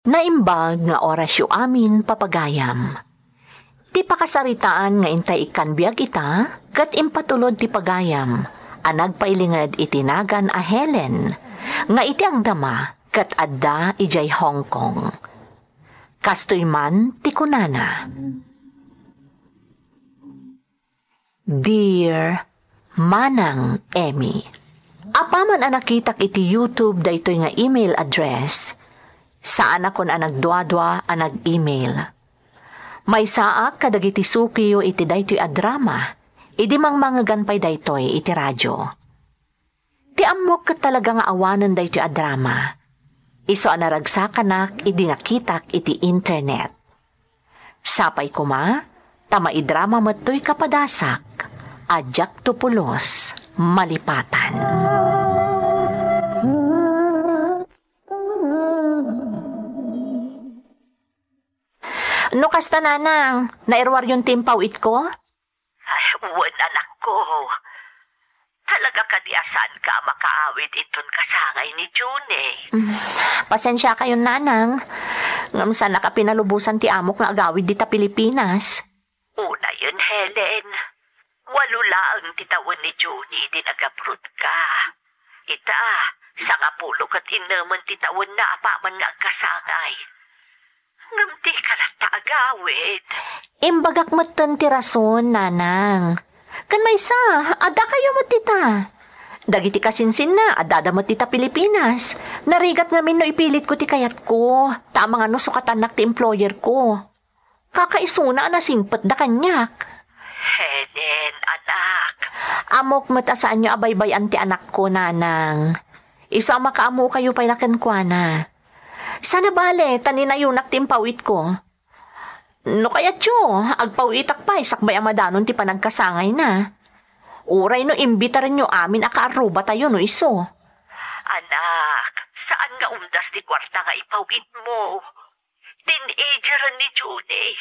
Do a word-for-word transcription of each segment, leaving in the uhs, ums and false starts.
Naimbag nga orasyo amin, papagayam. Ti pakasaritaan nga intay ikkan biag ita, ket impatulod ti pagayam a nagpailinged iti nagan a Helen, nga iti agdama ket adda idiay Hong Kong. Kastoy man ti kunana. Dear Manang Emmy, apaman a nakitak iti YouTube daytoy nga email address, saanakon a nagduadua a nag-email. Maysaak kadagiti sukiyo iti daytoy a drama, idi mangmangegan pay daytoy iti radyo. Ti ammok ket talaga nga awanen daytoy a drama. Isu a naragsakanak idi nakitak iti internet. Sapay koma, ta maidrama met toy kapadasak a diakto pulos malipatan. No kasta, nanang, nairuaryon ti impaw-itko? Ay, wen, anakko. Talaga kadi a saanka a makaawid inton kasangay ni Junie? Mm, pasensiakayon, nanang. Ngem saanak a pinalubosan ti amok nga agawid dita Pilipinas. Unayen, Helen. Walo laeng ti tawen ni Junie idi nag-abroad ka. Ita, sangapulo ket innemen ti tawenna apaman nga agkasangay. Ngem dika latta agawid. Imbagak metten ti rason, nanang. Ken maysa, addakayo met dita. Dagiti kasinsinna, addada met dita Pilipinas. Narigat ngamin no ipilitko ti kayatko, ta amangan no sukatannak ti employerko. Kakaisuna a nasingpetda kaniak. Helen, anak. Ammok met a saanyo a baybay-an ti anakko, nanang. Isu a makaammokayo pay la kenkuana. Sana bale, ta ninayonak ti impaw-itko. No kayatyo, agpaw-itak pay sakbay a madanon ti panagkasangayna. Uray no imbitarenyo amin a kaarrubatayo no isu. Anak, saan nga umdas ti kuarta nga ipaw-itmo. Teenager ni Junie.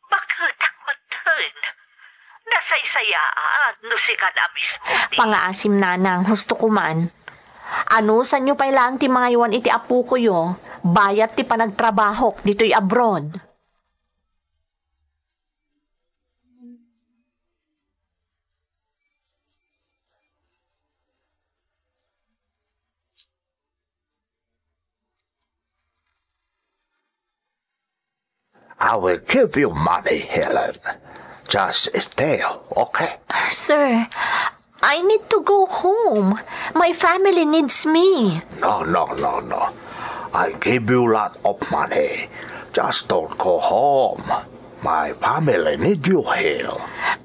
Baketak metten. Nasaysayaat no sika a mismo ti Pangaasim, nanang, husto ko man. Anusanyo pay laeng ti mangaywan iti apokoyo, bayat ti panagtrabahok ditoy abroad. I will give you money, Helen. Just stay, okay? Sir, I need to go home. My family needs me. No, no, no, no. I give you lot of money. Just don't go home. My family need you here.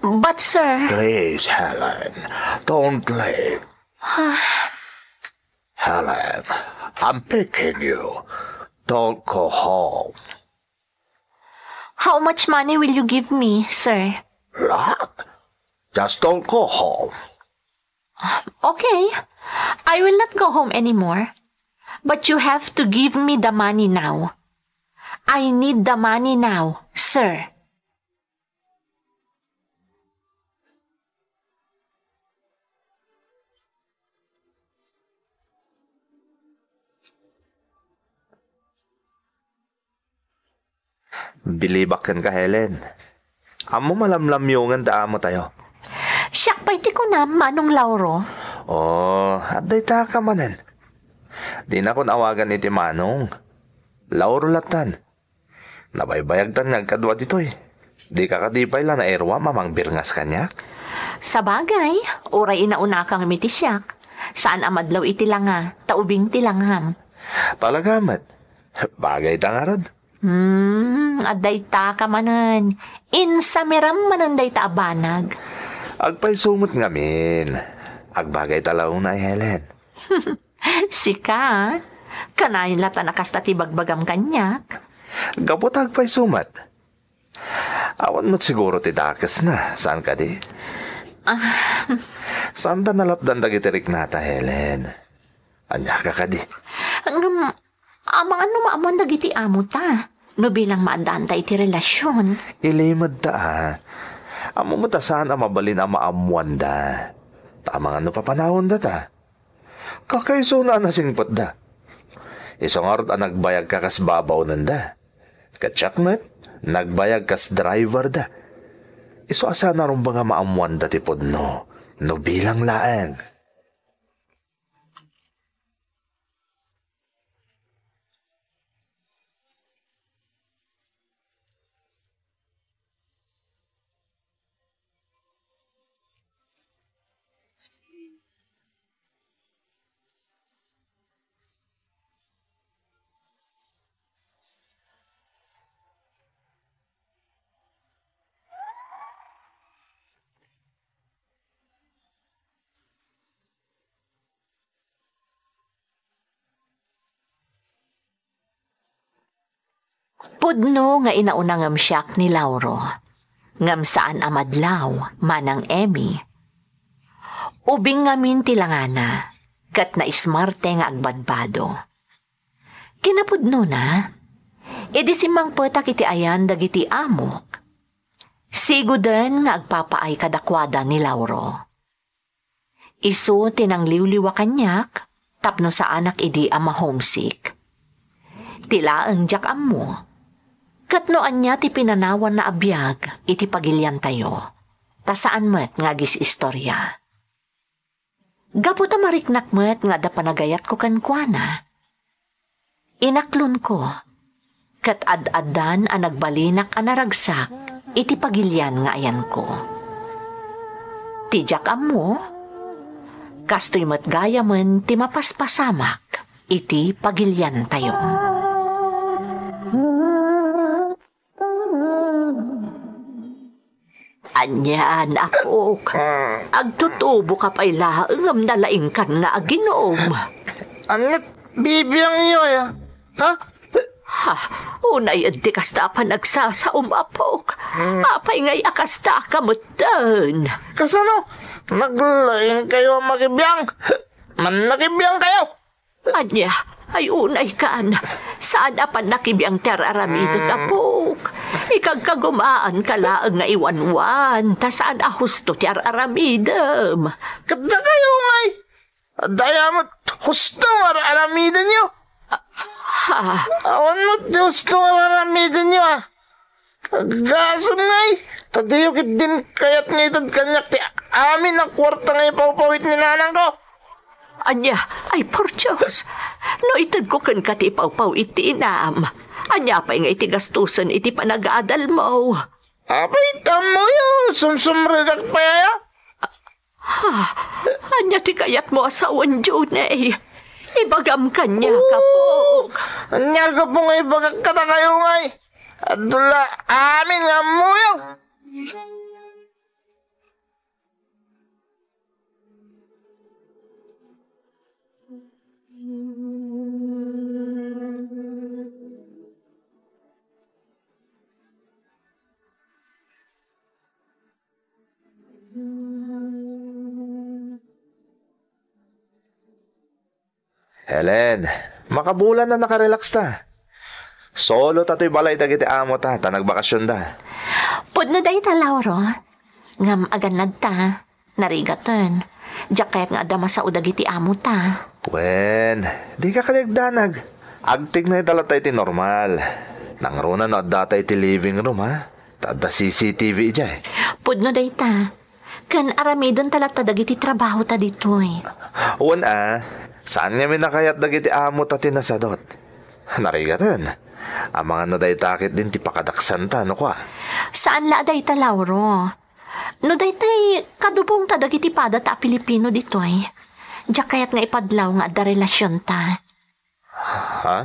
But, sir. Please, Helen, don't leave. Helen, I'm begging you, don't go home. How much money will you give me, sir? Lot? Just don't go home. Okay. I will not go home anymore. But you have to give me the money now. I need the money now, sir. Bilibak kenka, Helen. Ammom a lamlamyongen ti amotayo. Siak pay ti kunam, Manong Lauro. Oh, adda ita ka manen. Dinakon awagan iti Manong. Lauro lattan. Nabaybayagtan nga agkadua ditoy. Dika kadi pay la nairuam a mangbirngas kaniak? Sabagay, uray inaunaka ngem iti siak. Saan a madlaw iti langa, ta ubing ti langam. Talaga met. Bagayta ngarud. Hmm, adda ita ka manen. Insamiram manen dayta a banag. Agpayso met ngamin. Agbagayta la unay, Helen. Sika, kanayon lattan a kasta ti bagbagam kaniak. Gapu ta agpayso met. Awan met siguro ti dakesna, saan kadi? Ah. Saanta nalapdan dagiti riknata, Helen. Ania ka kadi? Ngem, amangan no maammoan dagiti amota, no bilang maaddaanta iti relasion. Ilimedta, a. Ammom ta saan a mabalin a maammoanda. Ta amangan no papanawendata. Kakaisuna a nasingpetda. Isu ngarud a nagbayagka kas babaonenda. Ket siak met, nagbayag kas driverda. Isu a saan a rumbeng a maammoanda ti pudno no bilang laeng. Pudno nga inauna ngem siak ni Lauro, ngem saan a madlaw, Manang Emmy. Ubing ngamin ti langana, ket naismarte nga agbadbado. Kinapudnona, idi simmangpetak iti ayan dagiti amok, siguden nga agpapaay kadakuada ni Lauro. Isu ti nangliwliwa kaniak tapno saanak idi a ma-homesick. Ti laeng diak ammo, ket no ania ti pinanawanna a biag iti pagiliantayo, ta saan met nga agis-istoria. Gapu ta mariknak met nga adda panagayatko kenkuana, inaklonko, ket ad-addan a nagbalinak a naragsak iti pagilian nga ayanko. Ti diak ammo, kastoy met gayamen ti mapaspasamak iti pagiliantayo. Anian, apok? Ah. Agtutuboka pay laeng ngem nalaingkan nga aginom. Aniat bibiangyo, ya? Ha? Ha? Unay ti kasta a panagsasaom, apok. Hmm. Apay ngay a kasta a kametten? Kasano? Naglaingkayo a makibiang? Mannakibiangkayo? Ania, ay unaykan. Saan a pannakibiang ti ar-aramidek, apok. Ikagkagumaanka laeng nga iwanwan, ta saan a husto ti ar-aramidem. Ket dakayo ngay, adda aya met husto nga ar-aramidenyo? Ha? Awan met ti husto nga ar-aramidenyo, a. Agasem ngay, ta diyo ketdin kayat nga ited kaniak ti amin a kuarta nga ipawpawit ni nanangko. Ania, ay, por Dios, no itedko kenka ti ipawpawit ti inam, ania pay nga iti gastusen iti panagadalmo? Apay, tammoyo, sumsumrekak pay aya? Ha? Ania ti kayatmo a sawen, Junay? Ibagam kaniak, apok. Ania gapu nga ibagak kadakayo ngay? Adda la amin nga ammoyo. Helen, makabulan a nakarelax ta. Solo ta toy balay dagiti amo ta, ta nagbakasionda. Pudno dayta, Lauro. Ngem agannad ta. Narigaten. Diak kayat nga adda masao dagiti amo ta. Wen, dika kadi agdanag. Agtignay ta latta iti normal. Nangruna no adda ta iti living room, ha? Ta adda C C T V idiay. Pudno dayta. Ken aramiden ta latta dagiti trabaho ta ditoy. Wen a, saan ngamin a kayat dagiti amo ta ti nasadot. Narigaten. Amangan no dayta ketdin ti pakadaksanta, no kua. Saan la a dayta, Lauro. No daytay, kadubong ta dagiti pada ta a Pilipino ditoy. Diak kayat nga ipadlaw nga adda relasionta. Ha?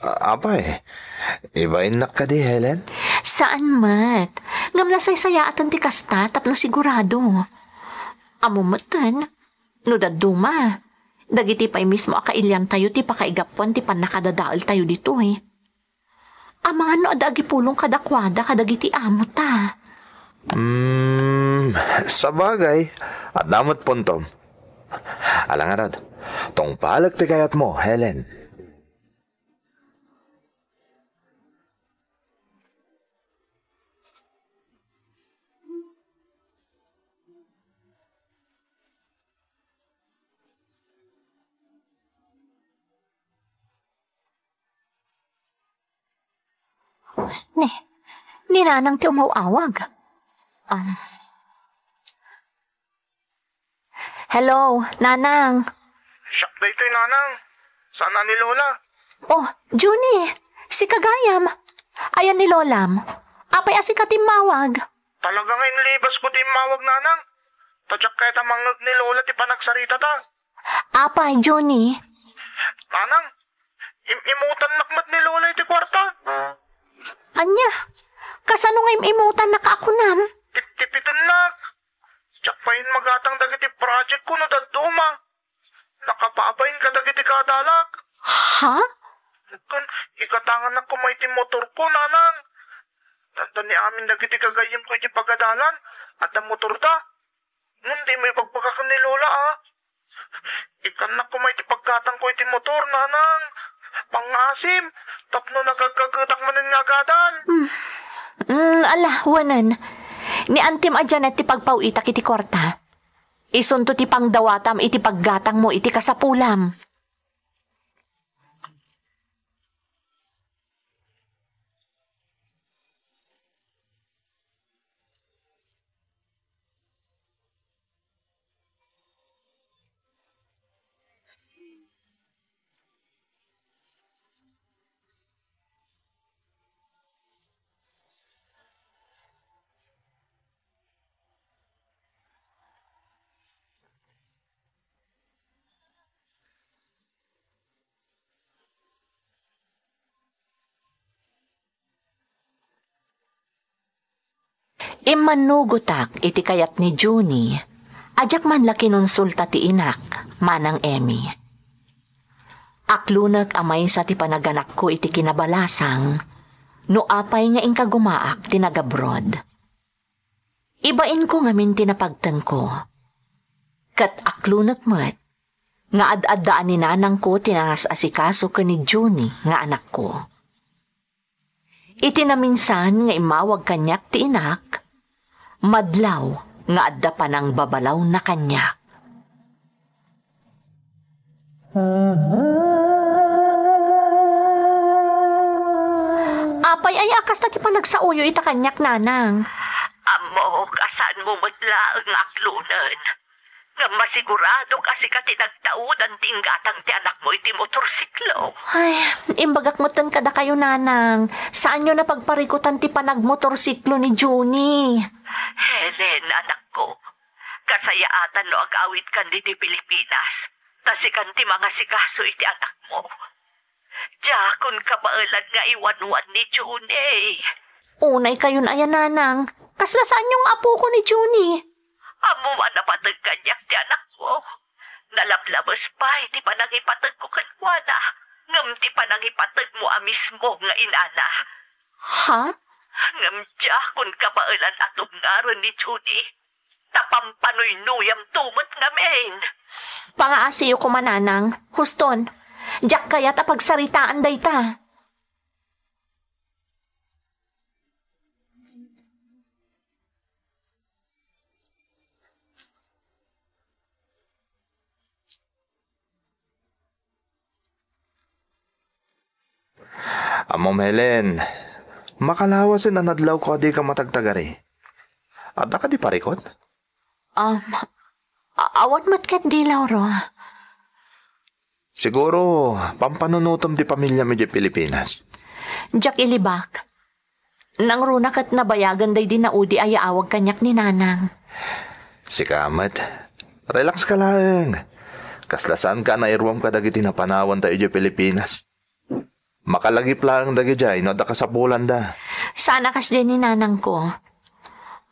A-, apay, ibainnak kadi, Helen? Saan met. Ngem nasaysayaaten ti kasta tapno sigurado. Ammo metten, no dadduma, dagiti pay mismo a kailiantayo ti pakaigapuan ti pannakadadaeltayo ditoy. Amangan no adda agipulong kadakuada kadagiti amo ta. Hmm, sabagay, adda met puntom. Ala ngarud, tungpalek ti kayatmo, Helen. Ni, ni Nanang ti umaw-awag. Ah. Hello, Nanang. Siak daytoy, Nanang. Saan a ni Lola? Oh, Junie, sika gayam. Ayan ni Lolam. Apay a sika timmawag? Talaga nga inlibas ko timmawag, Nanang. Ta diak kayat a mangngeg ni Lola ti panagsaritata. Apay, Junie? Nanang, im-imutannak met ni Lola iti kuarta. Ania? Kasano nga im-imutannak a kunam? Tiptipitennak. Diak pay immagatang dagiti project ko no dadduma. Nakababain kadagiti kaadalak. Ha? Ken igatangannak koma iti motorko, Nanang. Tanta ni amin dagiti gagayyemko iti pagadalan, adda motorda. Ngem dimo ibagbaga ken ni Lola, a. Ikkannak koma iti paggatangko iti motor, Nanang. Pangngaasim, tapno nagaggagetak manen nga agadan. Hmm. Mm, ala, wen. Ni antim a Janet ti pagpaw-itak iti kuarta. Isunto ti pangdawatam iti paggatangmo iti kasapulam. Immannugotak iti kayat ni Junie a diak man la kinonsulta ti inak, Manang Emmy. Aklonek a maysa ti panaganakko iti kinabalasang no apay nga inkagumaak ti nagabroad. Ibainko ngamin ti napagtengko. Ket aklonek met nga ad-addaan ni nanangko ti nangas-asikaso ken ni Junie nga anakko. Iti naminsan nga immawag kaniak ti inak, madlaw nga adda panangbabalawna kaniak. Apay aya a kasta ti panagsaoyo ita kaniak, nanang? Ammok a saanmo met laeng nga aklonen. Ngem masiguradok a sika ti nagtaudan ti inggatang ti anakmo iti motorsiklo. Ay, imbagak metten kadakayo, nanang. Saanyo a pagparikutan ti panagmotorsiklo ni Junie. Helen, anakko, kasayaatan no agawidkan ditoy Pilipinas. Ta sikan ti mangasikaso iti anakmo. Diakon kabaelan nga iwanwan ni Junie. Unay kayon aya, nanang. Kasla saanyo nga apoko ni Junie. Ammom a napateg kaniak ti anakmo. Nalablabes pay ti panangipategko kenkuana, ngem ti panangipategmo a mismo nga inana. Ha? Ngem diakon kabaelan a tungaren ni Junie. Ta pampanuynuyamto met ngamin. Pangaasiyo koma, nanang. Huston, diak kayat a pagsaritaan dayta. Ammom, Helen, makalawasen a nadlawko a dika matagtagari. Adda kadi parikut? Um, a-, awan met ketdi, Lauro. Siguro, pampanunotem ti pamiliam idiay Pilipinas. Diak ilibak. Nangruna ket nabayagen daydi naudi a yaawag kaniak ni nanang. Sika met, relax ka laeng. Kasla saanka a nairuam kadagiti napanawantayo idiay Pilipinas. Makalagip laeng dagidiay no adda kasapulanda. Saan a kasdiay ni nanangko.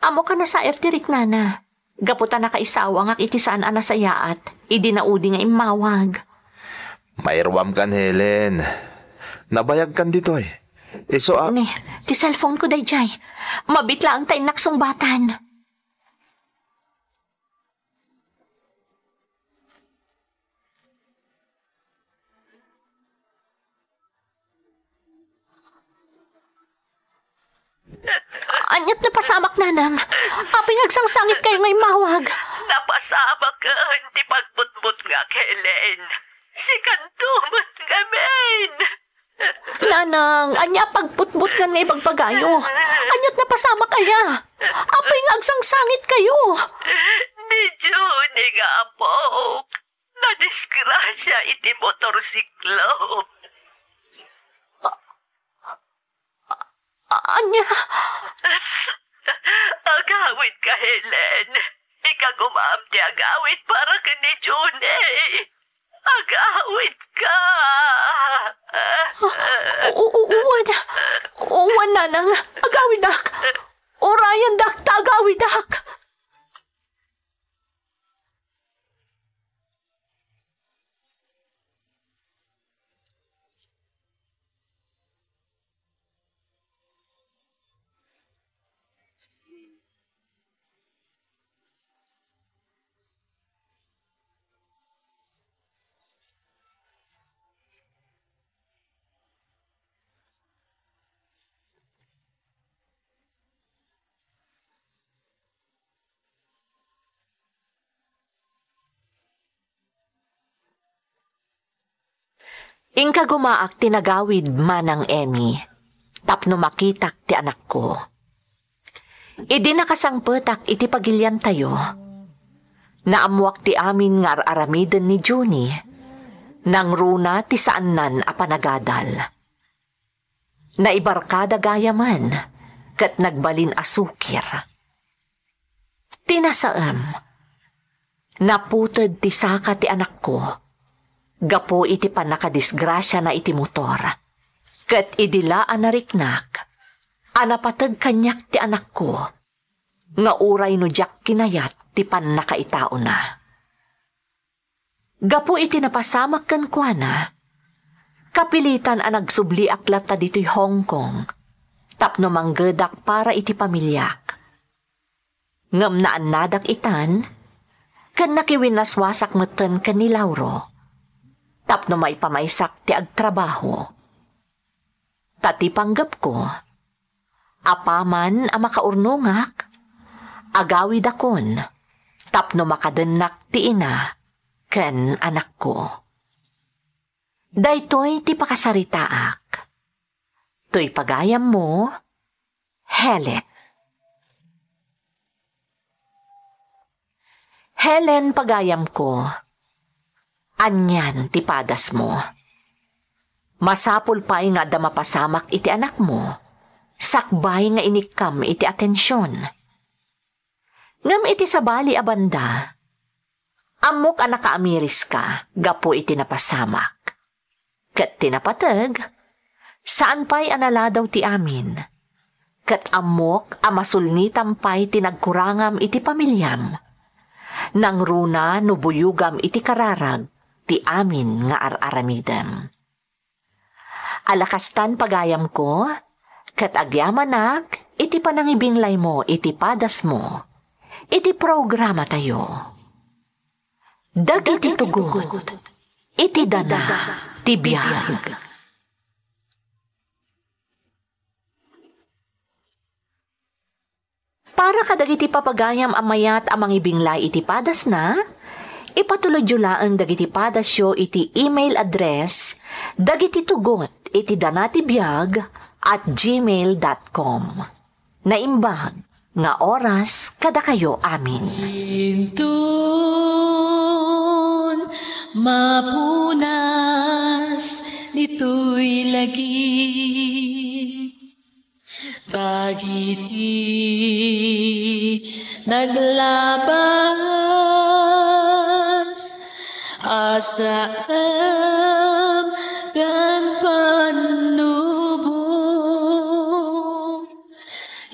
Ammoka nasair ti riknana. Gapu ta nakaisawangak iti saan a nasayaat idi naudi nga immawag. Mairuamkan, Helen. Nabayagkan ditoy. Isu a— Ni, ti cellphone ko daydiay. Mabiit laeng ta innak sungbatan. Aniat napasamak, nanang? Apay nga agsangsangit kayo nga immawag? Napasamaken ti pagbutbutngak, Helen. Sikanto met ngamin. Nanang, ania a pagputbutngan nga ibagbagayo? Aniat napasamak aya? Apay nga agsangsangitkayo? Ni Junie nga apok, nadisgrasia iti motorsiklo. A-, ania? Agawidka, Helen. Ikagumaam ti agawid para ken ni Junie. Agawidka. O-, o-, wen. Wen, nanang. Agawidak. Urayendak ta agawidak. Inkagumaak ti nagawid, Manang Emmy, tapno makitak ti anakko. Idi nakasangpetak iti pagiliantayo, naammoak ti amin nga ar-aramiden ni Junie. Nangruna ti saannan a panagadal. Naibarkada gayamen ket nagbalin a sukir. Ti nasaem, naputed ti saka ti anakko gapu iti pannakadisgrasiana iti motor. Ket idi la a nariknak a napateg kaniak ti anakko, nga uray no diak kinayat ti pannakaitaona. Gapu iti napasamak kenkuana, kapilitan a nagsubliak latta ditoy Hong Kong tapno manggedak para iti pamiliak. Ngem naannadak itan, ken nakiwinnaswasak metten ken ni Lauro tapno maipamaysak ti agtrabaho. Ta ti panggepko, apaman a makaurnongak, agawidakon tapno makadennak ti ina ken anakko. Daytoy ti pakasaritaak. Toy pagayammo, Helen. Helen, pagayamko, anian ti padasmo. Masapul pay nga adda mapasamak iti anakmo, sakbay nga inikkam iti atension. Ngem iti sabali a banda, ammok a nakaamiriska gapu iti napasamak. Ket ti napateg, saan pay a naladaw ti amin. Ket ammok a masulngitam pay ti nagkurangam iti pamiliam. Nangruna no buyogam iti kararag ti amin nga ar-aramidem. Alakastan, pagayamko, ket agyamanak iti panangibinglaymo iti padasmo iti programatayo. Dagiti tugot iti dana ti biag. Para kadagiti papagayam a mayat a mangibinglay iti padasna, ipatulodyo laeng dagiti padasyo iti email address dagiti tugot iti dana ti biag at gmail dot com. Naimbag nga oras kadakayo amin. Inton mapunas ditoy lagip, dagiti naglabas a saem ken pannubo,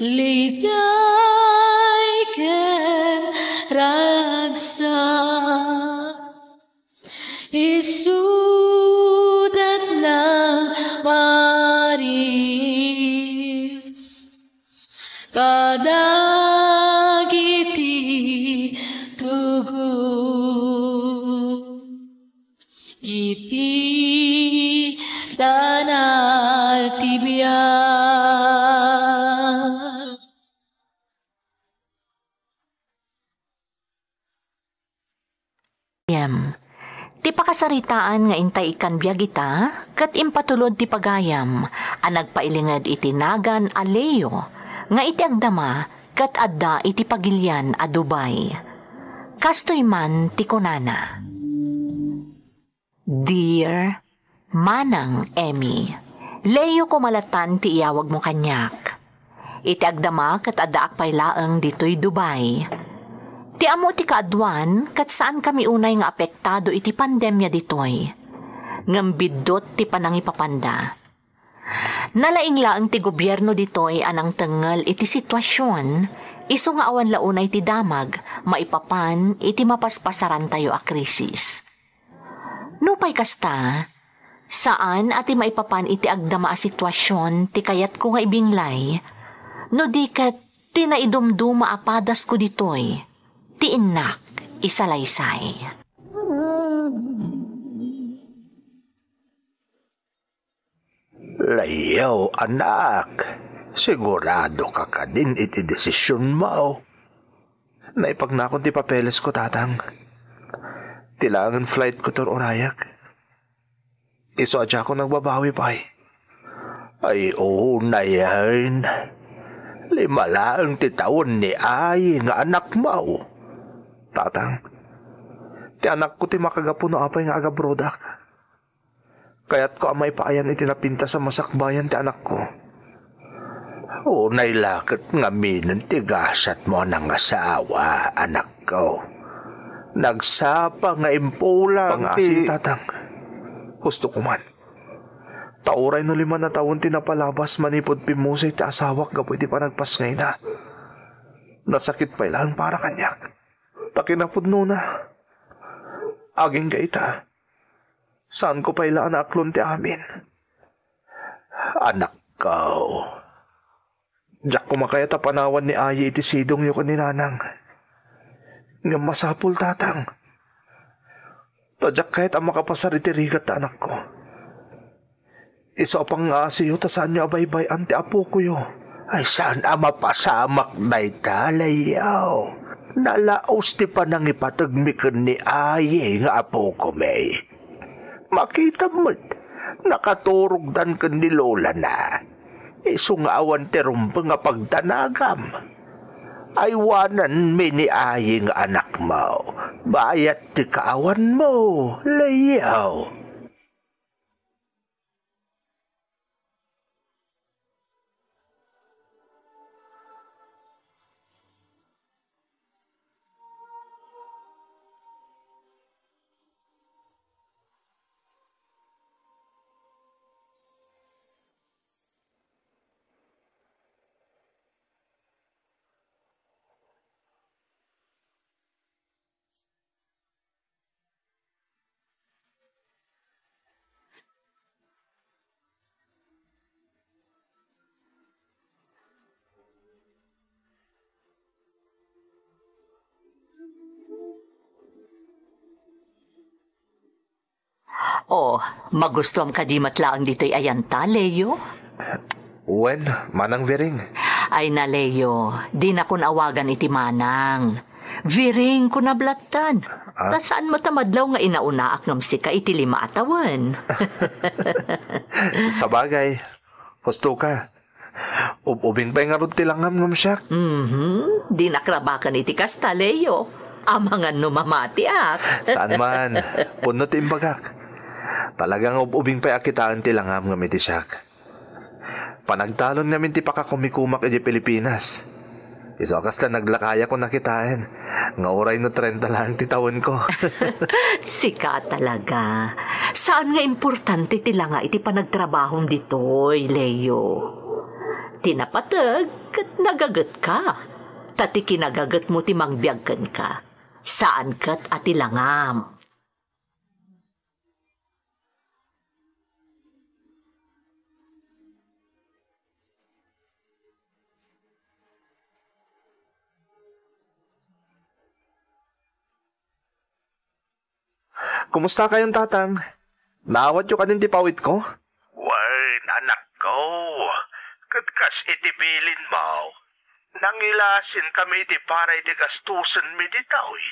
liday ken ragsak, isudat nang maris kadagiti tugot iti dana ti biag. Em, Ti pakasaritaan nga intay ikkan biag ita, ket impatulod ti pagayam a nagpailinged iti nagan a Leo nga iti agdama ket adda iti pagilian a Dubai. Kastoy man ti kunana, "Dear Manang Emmy, Leo koma latta ti iyawagmo kaniak. Iti agdama ket addaak pay laeng ditoy Dubai. Ti ammo ti kaaduan ket saankami unay nga apektado iti pandemia ditoy. Ngem biddut ti panangipapanda. Nalaing laeng ti gobierno ditoy a nangtengngel iti situasion, isu nga awan la unay ti damag maipapan iti mapaspasarantayo a krisis. Nupay kasta, saan a ti maipapan iti agdama a situasion ti kayatko nga ibinglay, no di ket ti naidumduma a padasko ditoy ti innak isalaysay." "Leo, anak, sigurado ka kadin iti desisionmo?" Naipagnakon ti papelesko, Tatang. Ti laengen flightko ti ur-urayak. Isu a diakon agbabawi pay. Ay, unayen. Lima laeng ti tawen ni Ayi nga anakmo. Tatang, ti anakko ti makagapu no apay nga agabrodak. Kayatko a maipaayan iti napintas a masakbayan ti anakko. Unay la ket ngaminen ti gasatmo a nangasawa, anakko. Nagsapa nga impulang ti Pangngaasim, Tatang. Husto ko man. Ta uray no lima a tawen ti napalabas manipud pimmusay ti asawak gapu iti panagpasngayna. Nasakit pay laeng para kaniak. Ta kinapudnona, agingga ita, saanko pay la a naaklon ti amin. Anakko, diak koma kayat a panawan ni Ayi iti sidongyo ken ni Nanang. Ngem masapul, Tatang, ta diak kayat a makapasar iti rigat ti anakko. Isu a pangngaasim ta saanyo a baybay-an ti apokoyo. Ay, saan a mapasamak dayta, Leo. Nalaos ti panangipategmi ken ni Ayi nga apokomi. Makitam met, nakaturogdan ken ni lolana. Isu nga awan ti rumbeng a pagdanagam. Aywananmi ni Ayi nga anakmo. Bayat ti kaawanmo, Leo. Oh, magustuam kadi met laeng ditoy ayanta, Leo? Wen, Manang Viring. Ay na, Leo, dinakon awagan iti manang. Viring, kunam lattan. Ah? Ta saan met a madlaw nga inaunaak ngem sika iti lima a tawen. Sabagay, husto ka. Ub-ubing pay ngarud ti langam ngem siak. Mhm. Dinak rabaken iti kasta, Leo. Amangan no mamatiak. Saan man. Pudno ti imbagak. Talaga nga ub-ubing pay a kitaen ti langam ngem iti siak. Panagtalon ngamin ti pakakumikumak idiay Pilipinas. Isu a kasla naglakayakon a kitaen nga uray no trenta laeng ti tawenko. Sika talaga. Saan nga importante ti langa iti panagtrabahom ditoy, Leo. Ti napateg ket nagagetka. Ta ti kinagagetmo ti mangbiag kenka. Saan ket a ti langam. Kumusta kayon, Tatang? Naawatyo kadin ti pawitko? Wen, anakko. Ket kas iti bilinmo, nangilasinkami iti para iti gastusenmi ditoy.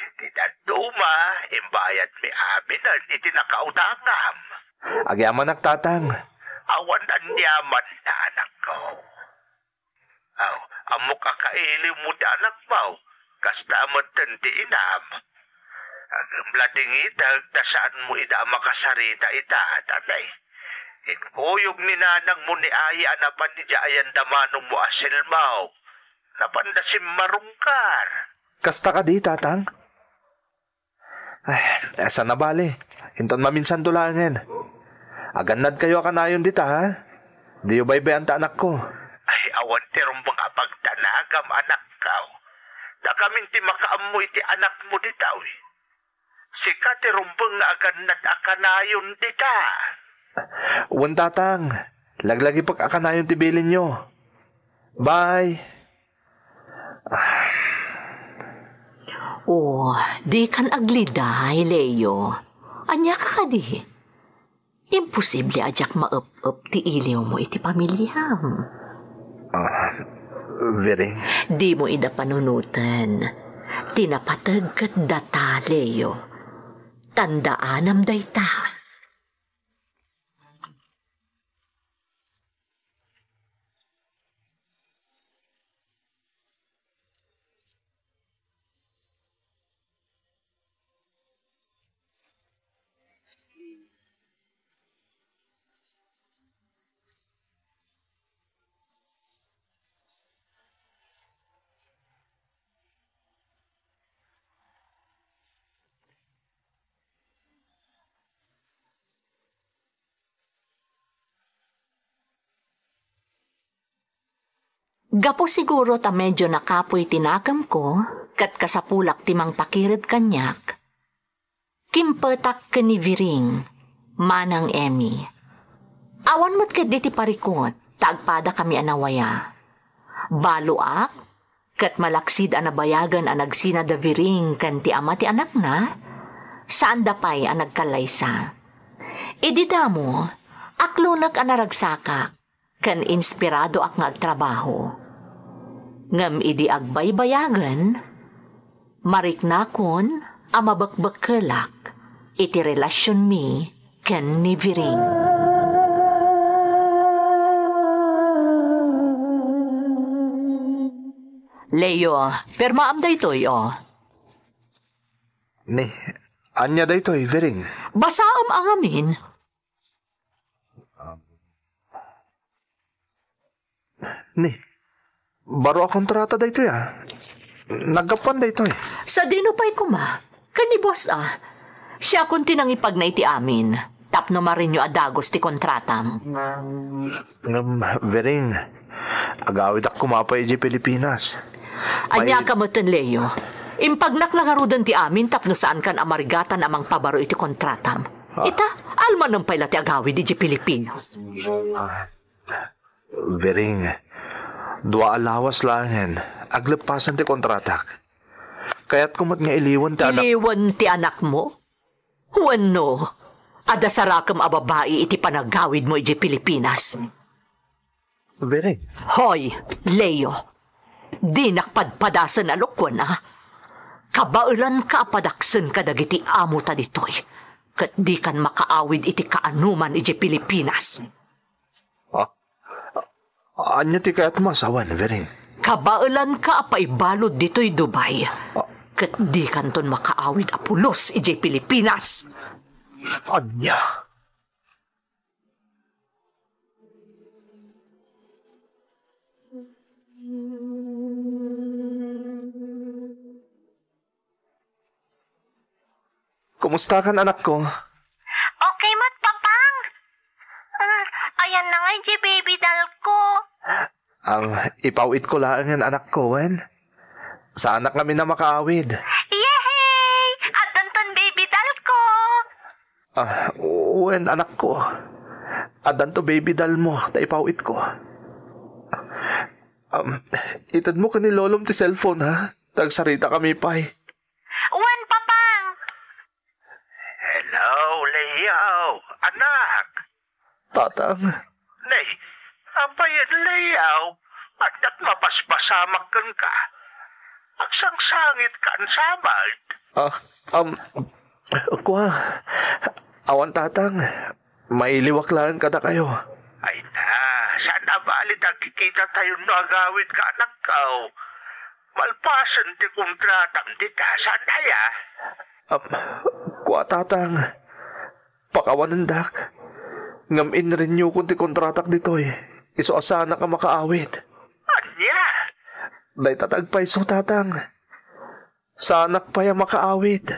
Ti dadduma, imbayadmi aminen iti nakautangam. Agyamanak, Tatang. Awan aniaman, anakko. Aw, ammok a kailiwmo ti anakmo, kasta metten ti inam. Ngem la dingiteg ta saanmo ida a makasarita ita, tatay. Inkuyog ni nanangmo ni Aya a napan idiay ayan da manongmo a silmaw. Napanda simmarungkar. Kasta kadi, Tatang? Ay, saan a bale. Inton maminsanto laengen. Agannadkayo a kanayon dita, ha? Diyo baybay-an ta anakko. Ay, awan ti rumbeng a pagdanagam, anakko. Dakamin ti makaammo iti anakmo dita, wi. Sika ti rumbeng nga agannad a kanayon dita. Wen, Tatang. Laglagipek a kanayon ti bilinyo. Bye. Oh, dikan agliday, Leo. Ania ka kadi? Imposible a diak maep-ep ti iliwmo iti pamiliam. Ah, Viring. Dimo ida panunoten. Ti napateg ket data, Leo. Tandaanam dayta. Gapu siguro ta medio nakapuy ti nakemko, ket kasapulak ti mangpakired kaniak, kimpetak ken ni Viring, Manang Emmy. Awan met ketdi ti parikut, ta agpadakami a nawaya. Baloak, ket malaksid a nabayagen a nagsina da Viring ken ti ama ti anakna, saanda pay a nagkallaysa. Idi damo, aklonek a naragsakak, ken inspiradoak nga agtrabaho. Ngem idi agbaybayagen, mariknakon a mabekbekkelak iti relasionmi ken ni Viring. Leo, pirmaam daytoy, o. Ni, ania daytoy, Viring? Basaem a ngamin. Ni, baro a kontrata daytoy, a. Naggapuan daytoy. Sadino pay koma? Ken ni boss, a. Siakon ti nangipagna iti amin. Tapno marinyo a dagus ti kontratam. Ngem, Viring, agawidak koma pay idiay Pilipinas. Ania ka metten, Leo? Impagnak la ngaruden ti amin tapno saankan a marigatan a mangpabaro iti kontratam. Ah. Ita, almanen pay la ti agawid idiay Pilipinas. Ah, Viring, dua a lawas laengen, agleppasan ti kontratak. Kayatko met nga iliwen ti anak- Iliwen ti anakmo? Wenno, adda sarakem a babai iti panagawidmo idiay Pilipinas? Viring. Hoy, Leo. Dinak padpadasen a lokuen, a. Kabaelanka a padaksen kadagiti amota ditoy, ket dikan makaawid iti kaanoman idiay Pilipinas. Ha? Ania ti kayatmo a sawen, Viring? Kabaelanka a paibalud ditoy Dubai, ket dikanton makaawid a pulos idiay Pilipinas. Ania? Kumustakan, anakko? Okay met, Papang. Ah, ayan na nga idiay baby doll ko. Ang ipaw-itko laengen, anakko, wen? Saanak ngamin a makaawid. Yehey! Addanton baby doll ko! Ah, wen, anakko. Addanto baby doll mo, ta ipaw-itko. Um, itedmo ken ni lolom ti cellphone, ha? Tagsarita kami pay. Wen, Papang. Hello, Leo, anak. Tatang. Nay, apay, Leo, adda't mabasbasamak kenka. Agsangsangitka, samal. Ah, um, kua, awan, Tatang. Mailiwak laeng kadakayo. Ay na, saan a bali ta agkikitatayo no agawid ka, anakko? Malpasen ti kontratam dita, saan aya? Ah, kua, Tatang. Pakawanendak. Ngem inreniewkon ti kontratak ditoy. Isu a saanak a makaawid. Ania? Dayta ti agpayso, Tatang. Saanak pay a makaawid.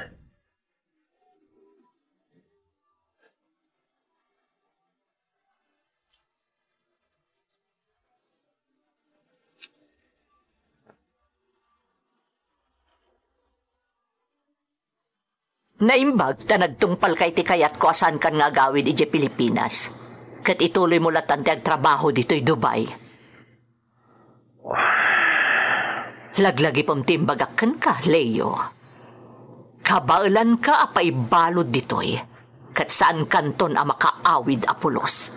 Naimbag ta nagtungpalka iti kayatko a saankan nga agawid idiay Pilipinas, ket ituloymo latan ti agtrabaho ditoy Dubai. Laglagipem ti imbagak kenka, Leo. Kabaelanka a paibalud ditoy, ket saankanton a makaawid a pulos.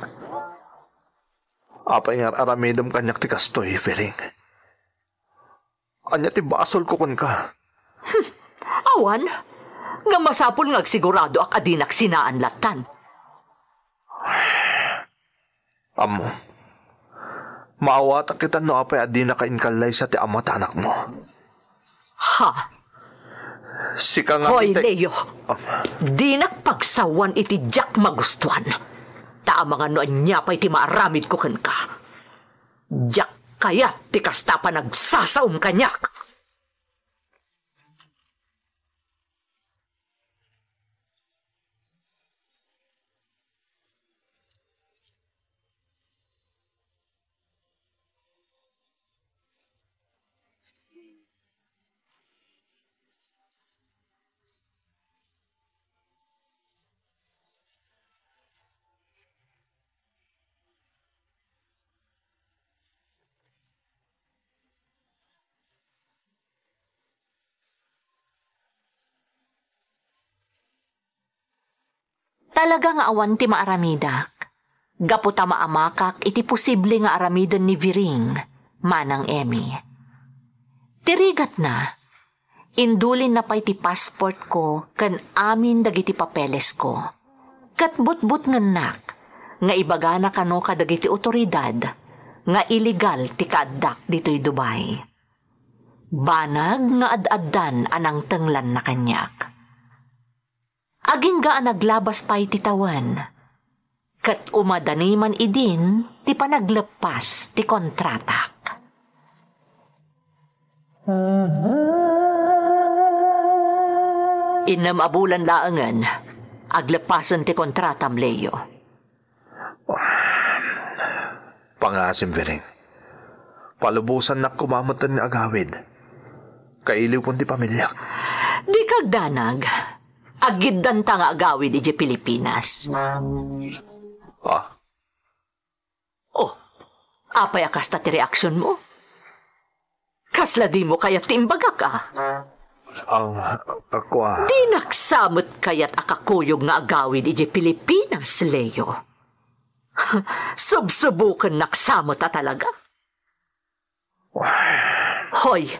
Apay nga ar-aramidem kaniak ti kastoy, Firing? Ania ti basolko kenka? Awan, nga masapul nga agsiguradoak a dinak sinaan latan. Ammo, maawatak ita no apay a dinaka inkallaysa ti ama ta anakmo. Ha? Sika nga Hoy, ti Leo. Dinak pagsawan iti diak magustuan. Ta amangan no ania pay ti maaramidko kenka. Diak kayat ti kasta a panagsasaom kaniak. Talaga nga awan ti maaramidak, gapu ta maamakak iti posible nga aramiden ni Viring, Manang Emmy. Ti rigatna, indulinna pay ti passportko ken amin dagiti papelesko, ket butbutngennak nga ibagana kano kadagiti otoridad nga illegal ti kaaddak ditoy Dubai. Banag nga ad-addan a nangtenglanna kaniak. Agingga a naglabas pay ti tawen, ket umadani man idin ti panagleppas ti kontratak. Innem a bulan laengen, agleppasen ti kontratam, Leo. Pangaasim, Firing. Palubosannak koma metten nga agawid. Kailiwkon ti pamiliak. Dika agdanag. Agiddanta nga agawid idiay Pilipinas. Ah? Oh, apay a kasta ti reaksionmo? Kasla dimo kayat ti imbagak, a? Ang, kua. Dinak sa met kayat a kakuyog nga agawid idiay Pilipinas, Leo. Subsubukennak sa met a talaga. Hoy,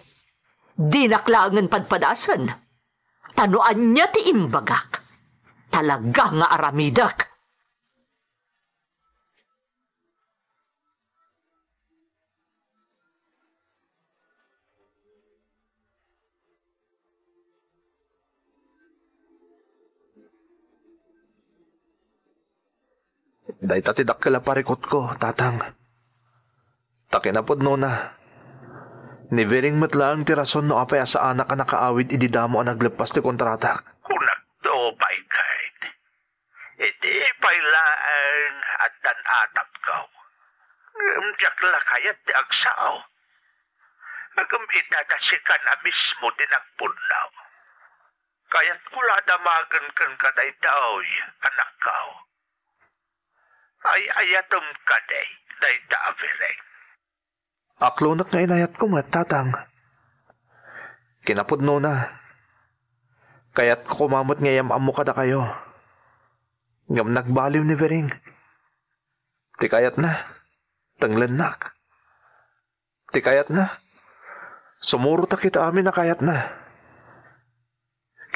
dinak laengen padpadasen. Ta no ania ti imbagak, talaga nga aramidek. Dayta ti dakkel a parikutko, Tatang. Ta kinapudnona, ni Viring met laeng ti rason no apay a saanak a nakaawid idi damo a nagleppas ti kontratak. Kunakto, Baykay. Idi pay laeng addan atapko, ngem diak la kayat ti agsao. Ngem ita ta sikan a mismo ti nagpudno. Kayatko la a damagen kenka daytoy, anakko. Ay-ayatem kadi dayta a Viring. Aklonek nga inayatko met, Tatang. Kinapudnona, kayatko koma met nga iyam-ammo kadakayo. Ngem nagbaliw ni Viring. Ti kayatna, tenglennak. Ti kayatna, sumurotak iti amin a kayatna.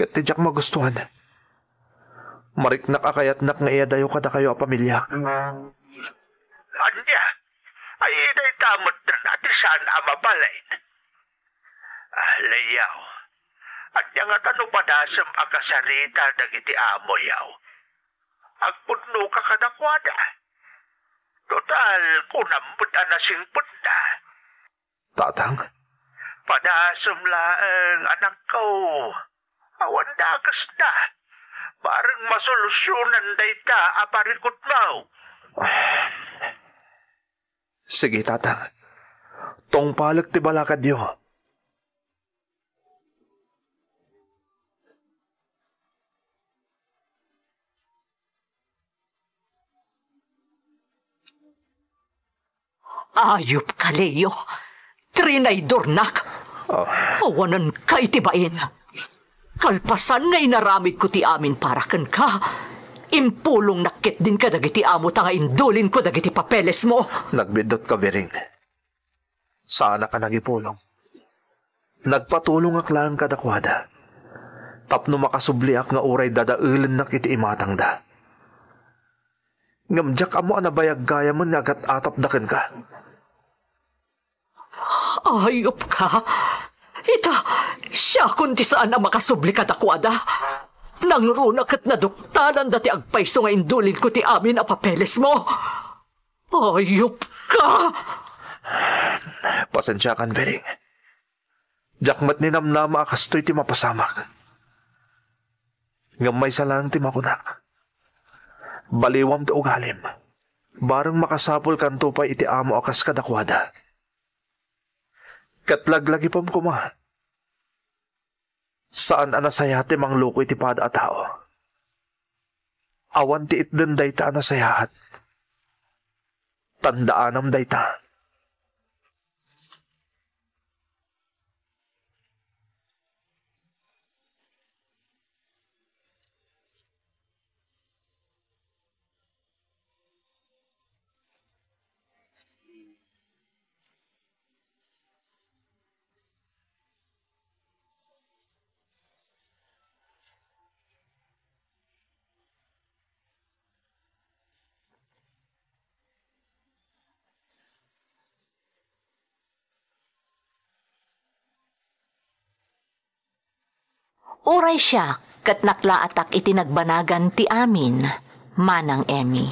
Ket ti diak magustuan, mariknak a kayatnak nga iyadayo kadakayo a pamiliak. Ania? Ay, dayta met ti saan a mabalin. Ah, Leo, ania ngata no padasem a kasarita dagiti amoyo? Agpudnoka kadakuada. Total, kunam met a nasingpetda. Tatang? Padasem laeng, anakko. Awan dakesda. Bareng masolusyonan dayta a parikutmo. Sige, Tatang. Tungpalek ti balakadyo. Ayupka, Leo. Trinaydornak. Ah. Awanenka iti bain. Kalpasan nga inaramidko ti amin para kenka, impulongnak ketdin kadagiti amota nga indulinko dagiti papelesmo. Nagbiddutka, Biring. Saanak a nagipulong. Nagpatulongak laeng kadakuada tapno makasubliak nga uray dadaelennak iti imatangda. Ngem diak ammo a nabayag gayamen nga agat-atapda kenka. Ayupka! Ita, siakon ti saan a makasubli kadakuada. Nangruna ket naduktalanda ti agpayso nga indulinko ti amin a papelesmo. Ayupka! Pasensiakan, Biring. Diak met ninamnama a kastoy ti mapasamak. Ngem maysa laeng ti makunak. Baliwam ti ugalim. Bareng makasapulkanto pay iti amo a kas kadakuada. Ket laglagipem koma. Saan a nasayaat ti mangloko iti pada a tao. Awan ti itden dayta a nasayaat. Tandaanam dayta. Uray siak ket naklaatak iti nagbanagan ti amin, Manang Emmy.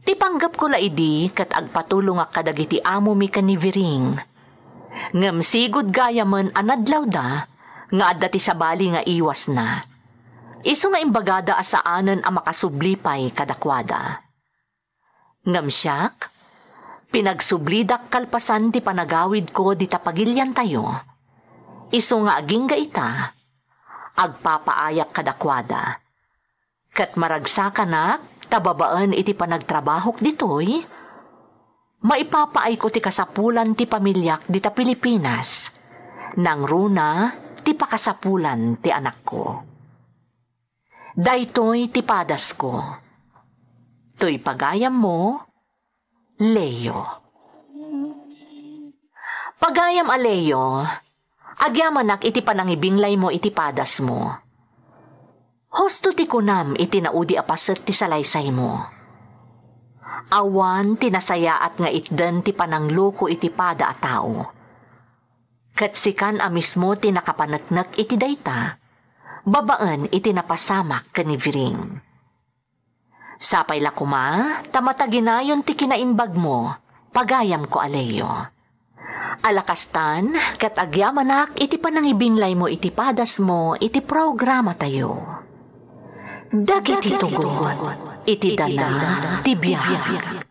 Ti panggepko la idi ket agpatulongak kadagiti amomi ken ni Viring. Ngem sigud gayamen a nadlawda nga adda ti sabali nga iwasna. Isu nga imbagada a saanen a makasubli pay kadakuada. Ngem siak, pinagsublidak kalpasan ti panagawidko dita pagiliantayo. Isu nga agingga ita, agpapaayak kadakuada. Ket maragsakanak ta babaen iti panagtrabahok ditoy, maipapaayko ti kasapulan ti pamiliak dita Pilipinas, nangruna ti pakasapulan ti anakko. Daytoy ti padasko. Toy pagayammo, Leo. Pagayam a Leo, agyamanak iti panangibinglaymo iti padasmo. Husto ti kunam iti naudi a paset ti salaysaymo. Awan ti nasayaat nga itden ti panangloko iti pada a tao. Ket sikan a mismo ti nakapaneknek iti dayta, babaen iti napasamak ken ni Viring. Sapay la koma ta mataginayon ti kinaimbagmo, pagayamko a Leo. Ala kastan, ket agyamanak iti panangibinglaymo iti padasmo iti programatayo. Dagiti tugot iti dana ti biag.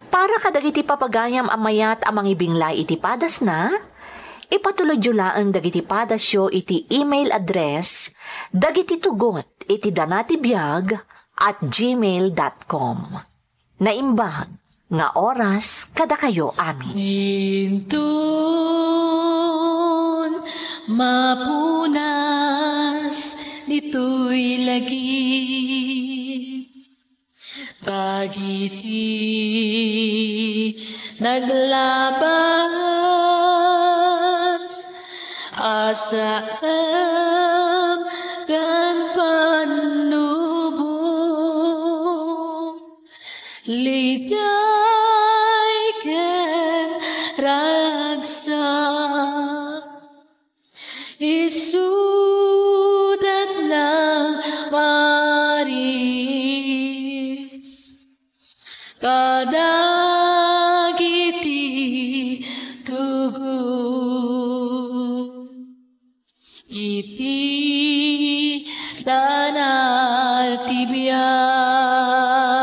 Para kadagiti papagayam a mayat a mangibilay iti padasna, ipatulodyo laeng dagiti padasyo iti email address dagiti tugot iti dana ti biag at gmail dot com. Naimbag nga oras kadakayo amin. Inton mapunas ditoy lagip, dagiti naglabas, Saem ken pannubo, liday ken ragsak, isudat nang paris kadagiti tugon. Iti danal ti biag.